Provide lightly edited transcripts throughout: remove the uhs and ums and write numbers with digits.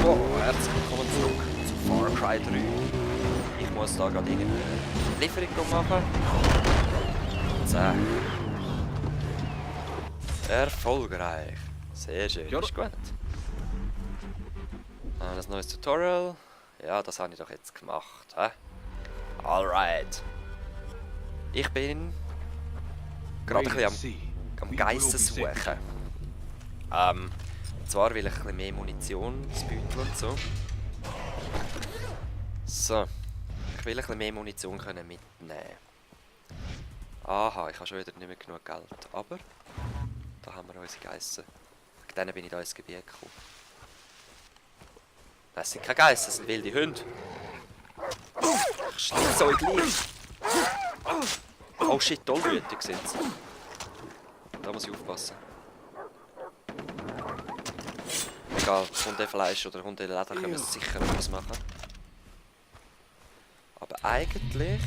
Oh, herzlich willkommen zurück zu Far Cry 3. Ich muss da gerade irgendeine Lieferung machen. Zack. Erfolgreich. Sehr schön, ist gut. Ein neues Tutorial. Ja, das habe ich doch jetzt gemacht. He? Alright. Ich bin gerade ein bisschen am Geissen suchen. Zwar will ich ein bisschen mehr Munitionsbeutel und so. So. Ich will ein bisschen mehr Munition können mitnehmen. Aha, ich habe schon wieder nicht mehr genug Geld. Aber da haben wir unsere Geissen. Wegen denen bin ich da ins Gebiet gekommen. Das sind keine Geissen, das sind wilde Hunde. Ich schließe euch gleich. Oh shit, tollwütig sind sie. Da muss ich aufpassen. Egal, Hundefleisch oder Hundeleder können wir sicher etwas machen. Aber eigentlich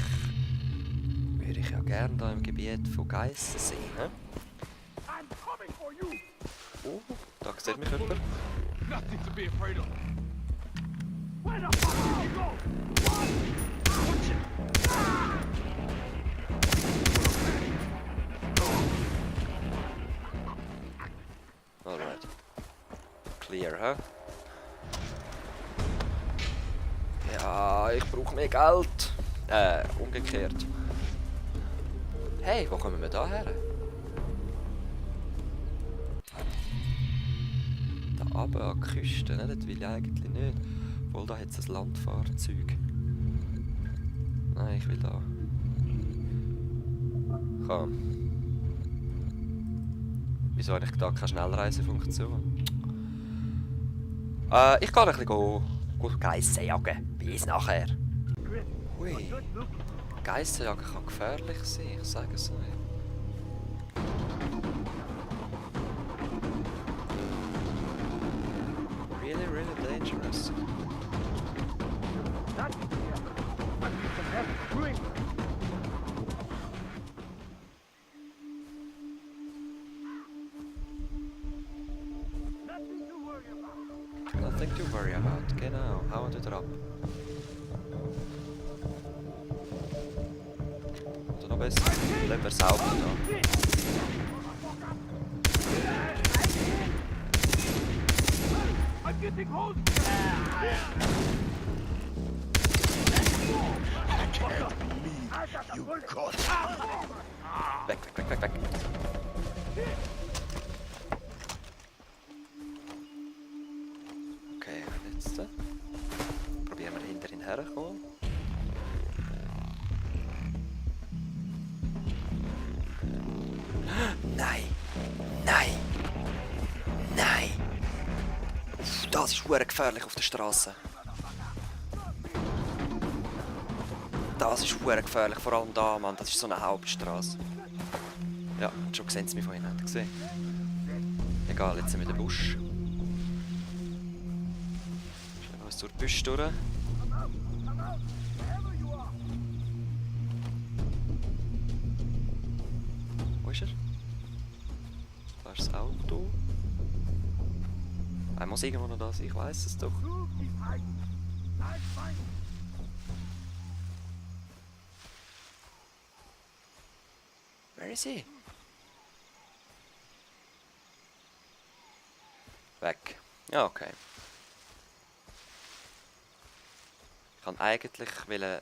würde ich ja gerne hier im Gebiet von Geissen sehen. Oh, da sieht mich jemand. Alright. Clear, hä? Ja, ich brauche mehr Geld. Umgekehrt. Hey, wo kommen wir da her? Da runter an die Küste, ne? Das will ich eigentlich nicht. Obwohl, da hat es ein Landfahrzeug. Nein, ich will da. Komm. Wieso habe ich da keine Schnellreisefunktion? Ich kann ein bisschen Geissen jagen. Bis nachher. Hui. Geissen jagen kann gefährlich sein, ich sage es euch. Really, really dangerous. Nothing to worry about. Genau, hauen wir drauf. Oder noch besser, lassen wir es Auto da. Weg, weg, weg, weg, weg. Okay, jetzt probieren wir hinter ihn herzukommen. Nein! Nein! Nein! Das ist verdammt gefährlich auf der Straße. Das ist verdammt gefährlich, vor allem da, Mann. Das ist so eine Hauptstraße. Ja, schon sehen sie mich von hinten. Habt ihr gesehen? Egal, jetzt sind wir in den Busch. Schauen wir uns durch die Büsche durch. Wo ist er? Da ist das Auto. Er muss irgendwo noch da sein, ich weiss es doch. Where is he? Weg. Ja, okay. Ich kann eigentlich wollen.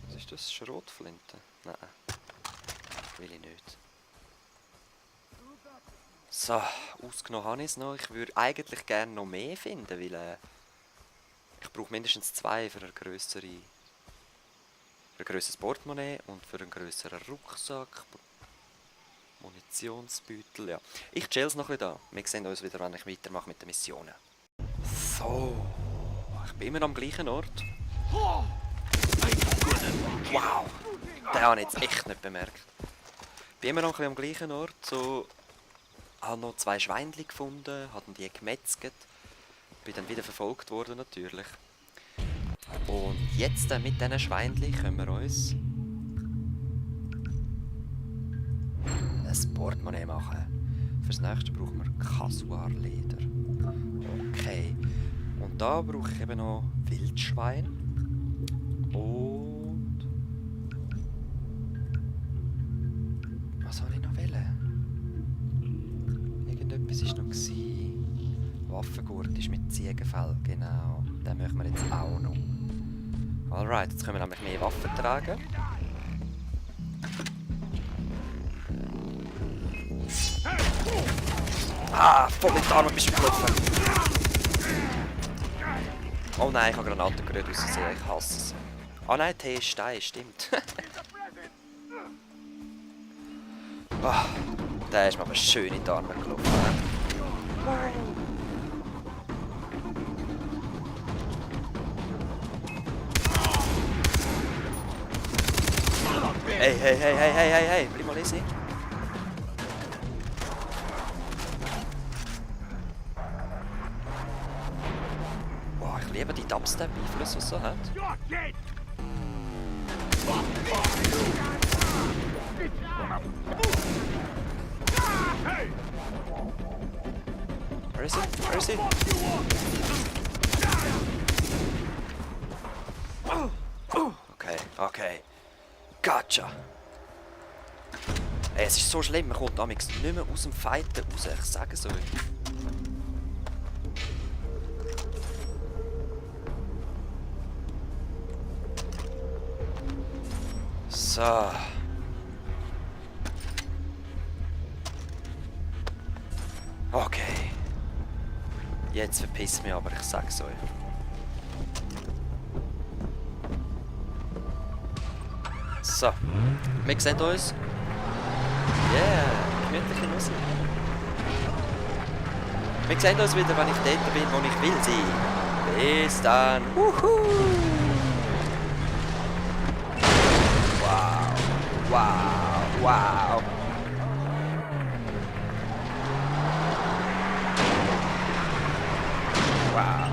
Was ist das? Schrotflinte? Nein. Will ich nicht. So, ausgenommen habe ich es noch. Ich würde eigentlich gerne noch mehr finden, weil ich brauche mindestens 2 für ein grösseres Portemonnaie und für einen grösseren Rucksack. Munitionsbeutel, ja. Ich chill's noch ein bisschen da. Wir sehen uns wieder, wenn ich weitermache mit den Missionen. So, ich bin immer am gleichen Ort. Wow, den habe ich jetzt echt nicht bemerkt. Ich bin immer noch ein bisschen am gleichen Ort. So, habe noch 2 Schweinchen gefunden, habe die gemetzelt. Bin dann wieder verfolgt worden natürlich. Und jetzt mit diesen Schweinchen können wir uns ein Portemonnaie machen. Fürs nächste brauchen wir Kasuarleder. Okay. Und da brauche ich eben noch Wildschwein. Und... was soll ich noch wählen? Irgendetwas war noch. Waffengurt ist mit Ziegenfell, genau. Den möchten wir jetzt auch noch. Alright, jetzt können wir nämlich mehr Waffen tragen. Ah, voll mit der Arme bist du gelaufen. Oh nein, ich habe Granaten gerührt aus Versehen, ich hasse es. Ah nein, Tee ist Stein, stimmt. Ah, der ist mir aber schön in die Arme gelaufen. Hey, hey, hey, hey, hey, hey, hey, bleib mal easy. Wow, ich liebe die Dubstep-Einflüsse, die es so hat. Where is he? Where is he? Okay, okay. Gotcha. Ey, es ist so schlimm, man kommt damals nicht mehr aus dem Fighten raus, ich sage es euch. So. Okay. Jetzt verpiss mich aber, ich sag's euch. So. Wir sehen uns. Yeah, gemütliche Musik. Wir sehen uns wieder, wenn ich dort bin, wo ich will sein. Bis dann. Wuhu. Wow. Wow. Wow. Wow.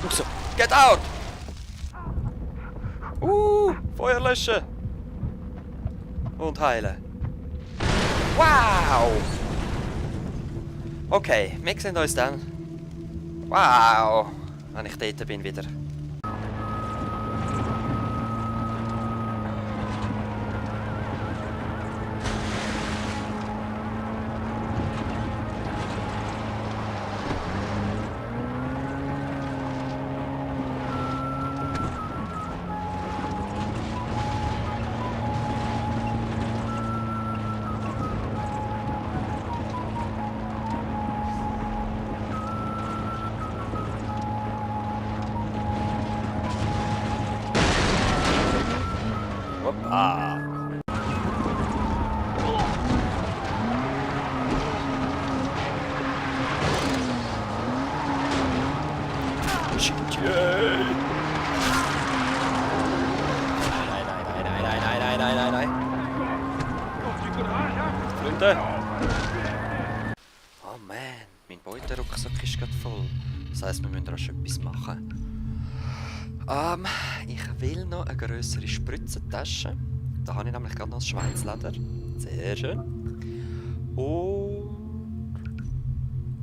Raus. Get out! Feuer löschen! Und heilen. Wow! Okay, wir sehen uns dann. Wow! Wenn ich dort bin wieder. Ah. Nein. Freunde. Oh man, mein Beuterucksack ist gerade voll. Das heisst, wir müssen rasch etwas machen. Ich will noch eine grössere Spritzentasche. Da habe ich nämlich gerade noch das Schweinsleder. Sehr schön. Und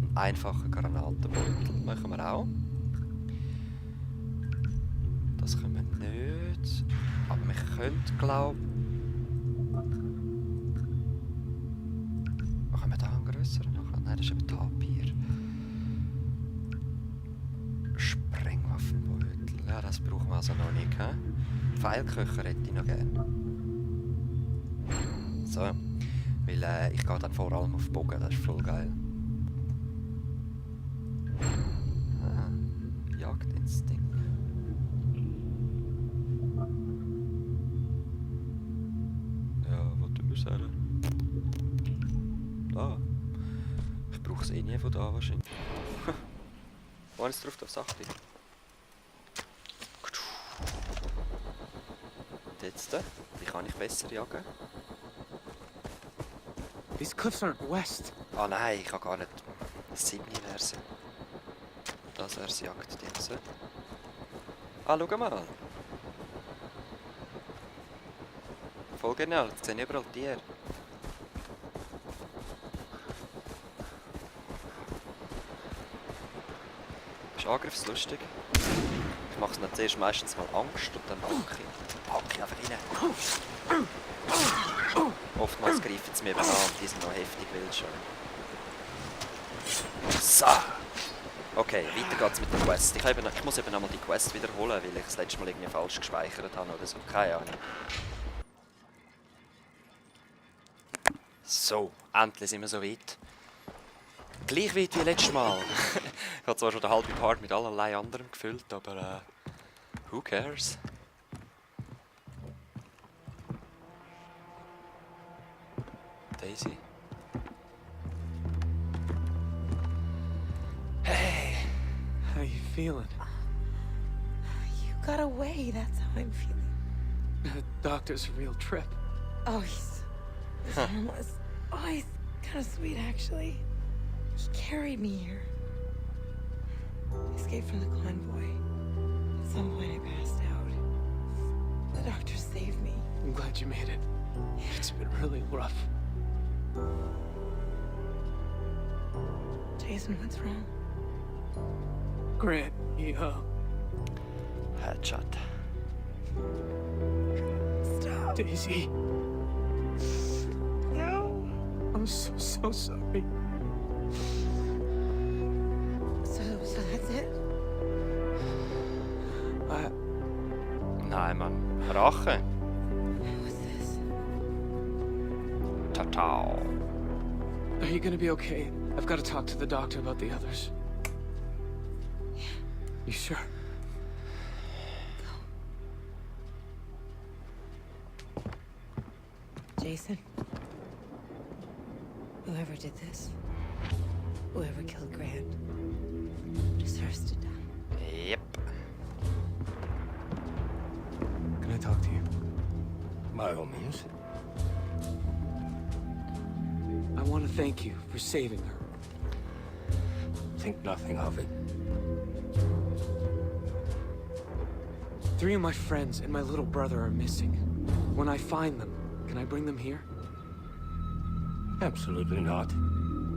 einen einfachen Granatenbeutel machen wir auch. Das können wir nicht. Aber wir können, glaube ich... Können wir da einen grösseren machen? Nein, das ist eben Tapir. Sprengwaffenbeutel. Ja, das brauchen wir also noch nicht. He? Pfeilköcher hätte ich noch gerne. So. Weil ich gehe dann vor allem auf Bogen, das ist voll geil. Jagdinstinkt. Ja, was tun wir sagen? Da. Ich brauche es eh nie von da wahrscheinlich. Wo ist es drauf aufs 8? Jetzt, wie kann ich besser jagen? These cliffs aren't west. Ah nein, ich kann gar nicht. Das 7 wär's. Das wär's Jagd jetzt. Ah, schau mal. voll genial. Jetzt sehen überall Tiere. Ist angriffslustig. Ich mache es dann zuerst meistens mal Angst und dann hacke ich einfach rein. Oftmals greifen sie mir eben an und die sind noch heftig wild schon. So. Okay, weiter geht's mit der Quest. Ich muss eben nochmal die Quest wiederholen, weil ich das letzte Mal irgendwie falsch gespeichert habe oder so. Keine Ahnung. So, endlich sind wir so weit. Gleich weit wie letztes Mal. Ich habe zwar schon den halben Part mit allerlei anderem gefüllt, aber who cares? Daisy. Hey! How you feeling? You got away, that's how I'm feeling. The doctor's a real trip. Oh, he's harmless. Oh, he's kind of sweet, actually. He carried me here. I escaped from the convoy. At some point, I passed out. The doctor saved me. I'm glad you made it. It's been really rough. Jason, what's wrong? Grant, he, Headshot. Stop. Daisy, No. I'm so sorry. So that's it? Nein, Mann. Rache. What's this? Tatau. Are you gonna be okay? I've got to talk to the doctor about the others. You sure? Jason, whoever did this, whoever killed Grant, deserves to die. Yep. Can I talk to you? By all means. I want to thank you for saving her. Think nothing of it. 3 of my friends and my little brother are missing. When I find them, can I bring them here? Absolutely not.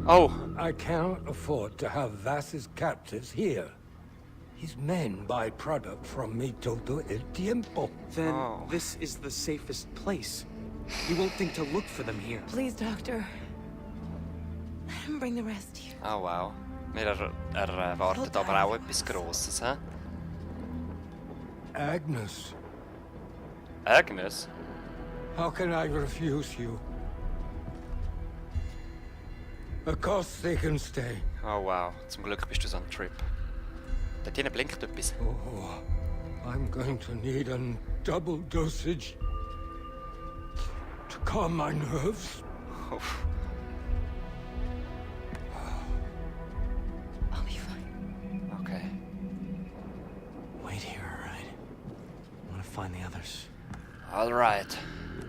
Oh, I cannot afford to have Vass's captives here. His men buy product from me todo el tiempo. Then Oh. this is the safest place. You won't think to look for them here. Please, Doctor. Let him bring the rest here. oh wow. Mir erwartet aber auch etwas Grosses, hä? Agnes, Agnes? how can I refuse you? Of course they can stay. Oh wow, zum Glück bist du so ein Trip. Dort hinten blinkt etwas. Oh, I'm going to need a double dosage to calm my nerves. Uff. I'll be fine. Okay. Wait here, alright? I want to find the others. Alright.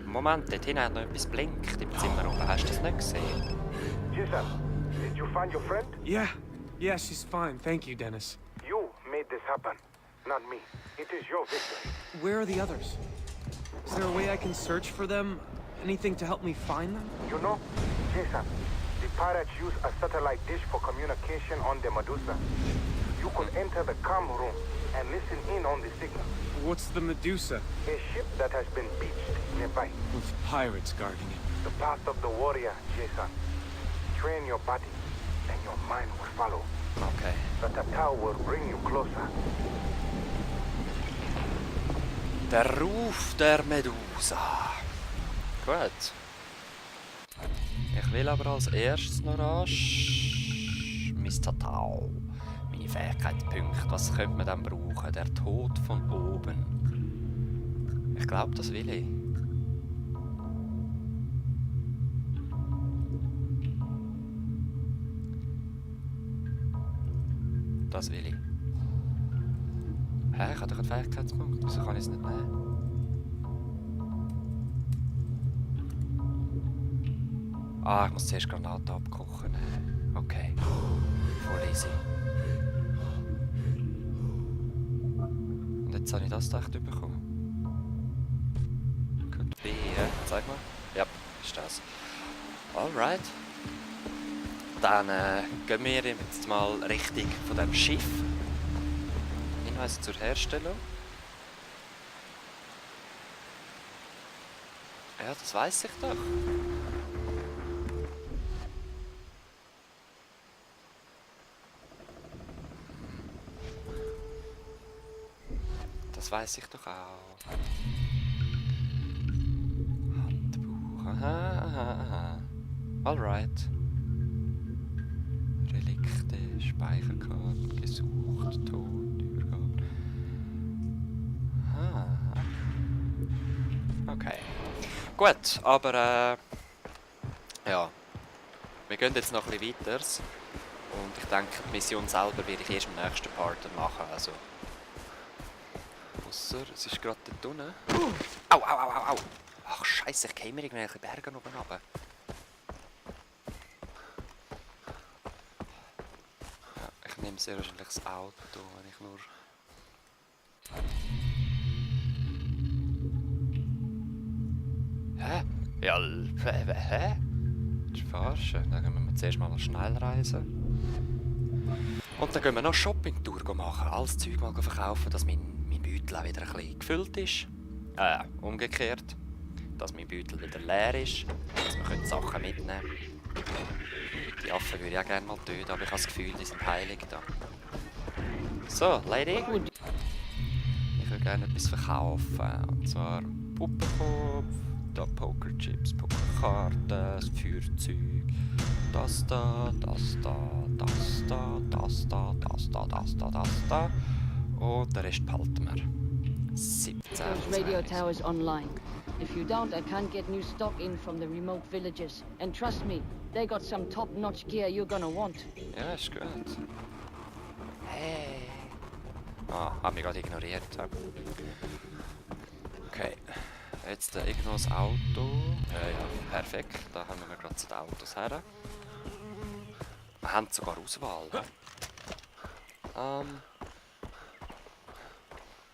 Moment, dort hinten hat noch etwas blinkt im Zimmer oben. Hast du das nicht gesehen? Jason, did you find your friend? Yeah, she's fine. Thank you, Dennis. You made this happen, not me. It is your victory. Where are the others? Is there a way I can search for them? Anything to help me find them? You know, Jason, the pirates use a satellite dish for communication on the Medusa. You could enter the comm room and listen in on the signal. What's the Medusa? A ship that has been beached nearby. With pirates guarding it. The path of the warrior, Jason. Train your body, and your mind will follow. Okay. The Tatau will bring you closer. Der Ruf der Medusa. Gut. Ich will aber als erstes noch rasch Mr. Tau. Meine Fähigkeitspunkte. Was könnte man dann brauchen? Der Tod von oben. Ich glaube, das will ich. Das will ich. Hä? Ich habe doch einen Fähigkeitspunkt. Wieso kann ich es nicht nehmen? Ah, ich muss zuerst Granaten abkochen. Okay. Voll easy. Und jetzt habe ich das echt bekommen. Could be, ja. ist das. Alright. Dann gehen wir jetzt mal Richtung von dem Schiff. Hinweise zur Herstellung. Ja, das weiss ich doch. Das weiss ich doch auch. Handbuch. Aha. Alright. Relikte, Speicherkarten, gesucht, tot, Übergaben. Okay. Gut, aber ja. Wir gehen jetzt noch ein bisschen weiter. Und ich denke, die Mission selber werde ich erst im nächsten Part machen. Also. Ausser, es ist gerade dort unten. Au, au, au, au, au! Ach, Scheiße, ich käme mir irgendwelche Berge oben runter. Ja, ich nehme sehr wahrscheinlich das Auto, wenn ich nur. Hä? Ja, hä? Das ist verarschen. Dann gehen wir zuerst mal schnell reisen. Und dann gehen wir noch Shopping-Tour machen. Alles Zeug mal verkaufen, dass mein Beutel auch wieder ein bisschen gefüllt ist. Umgekehrt. Dass mein Beutel wieder leer ist. Dass wir Sachen mitnehmen können. Die Affen würde ich auch gerne mal töten, aber ich habe das Gefühl, die sind heilig da. So, Lady. Ich würde gerne etwas verkaufen. Und zwar Puppenkopf, da Pokerchips, Pokerkarten, das Feuerzeug, das da, das da, das da, das da, das da, das da, das da. Und den Rest behalten wir. 17. Those radio towers online. If you don't, I can't get new stock in from the remote villages. And trust me, they got some top-notch gear you're gonna want. Ja, ist gut. Hey. Ah, hab mich gerade ignoriert. Okay. Jetzt irgendwo das Auto. Ja, perfekt. Da haben wir gerade zu den Autos her. Wir haben sogar Auswahl.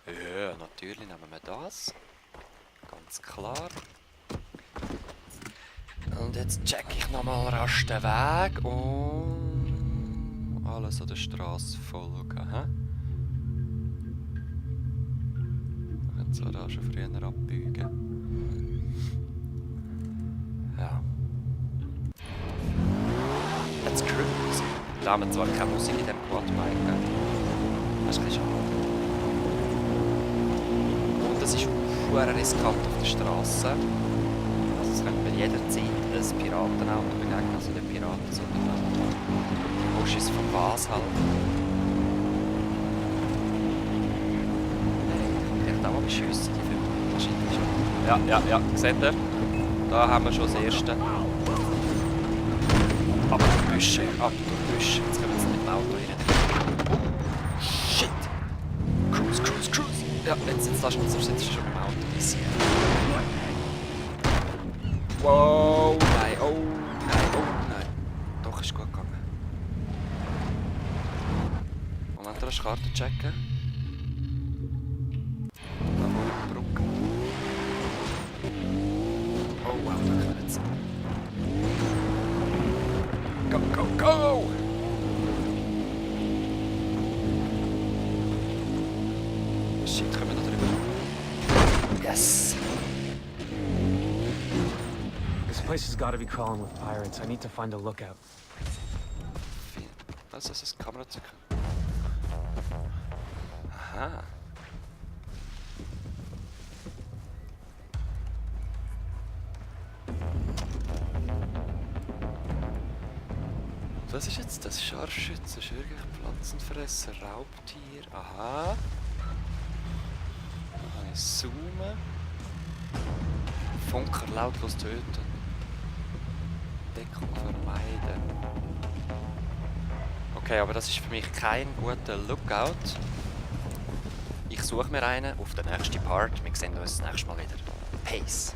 Ja, natürlich nehmen wir das. Ganz klar. Und jetzt check ich nochmal rasch den Weg und alles an der Straße folgen. Wir können zwar da schon früher abbiegen. Ja. Let's cruise. Da haben wir zwar keine Musik in diesem Quadbike. Das ist ein bisschen schade. Und es ist sehr riskant auf der Straße. Also es könnte mir jederzeit ein Piratenauto begegnen, also nicht Piraten, sondern die Muschis vom Bas halt. Ich kann auch mal schiessen, die Filme. Wahrscheinlich schon. Ja, seht ihr? Da haben wir schon das erste. Ab die Büsche, ab die Büsche. Jetzt können wir jetzt mit dem Auto rein. Oh, shit! Cruise! Ja, jetzt ist schon im Auto. Wow, nein, oh nein. Doch, ist gut gegangen. Moment, eine Karte checken. Da vorne die Brücke. Oh wow, da können wir jetzt. Go! Shit, kommen wir da drüber? Yes! This place has got to be crawling with pirates. I need to find a lookout. Was ist das? Kamera zu Aha. Was ist jetzt das? Scharfschütze, Schürger, Pflanzenfresser, Raubtier. Aha. Da kann ich zoomen. Funker lautlos töten. Deckung vermeiden. Okay, aber das ist für mich kein guter Lookout. Ich suche mir einen auf den nächsten Part. Wir sehen uns das nächste Mal wieder. Peace!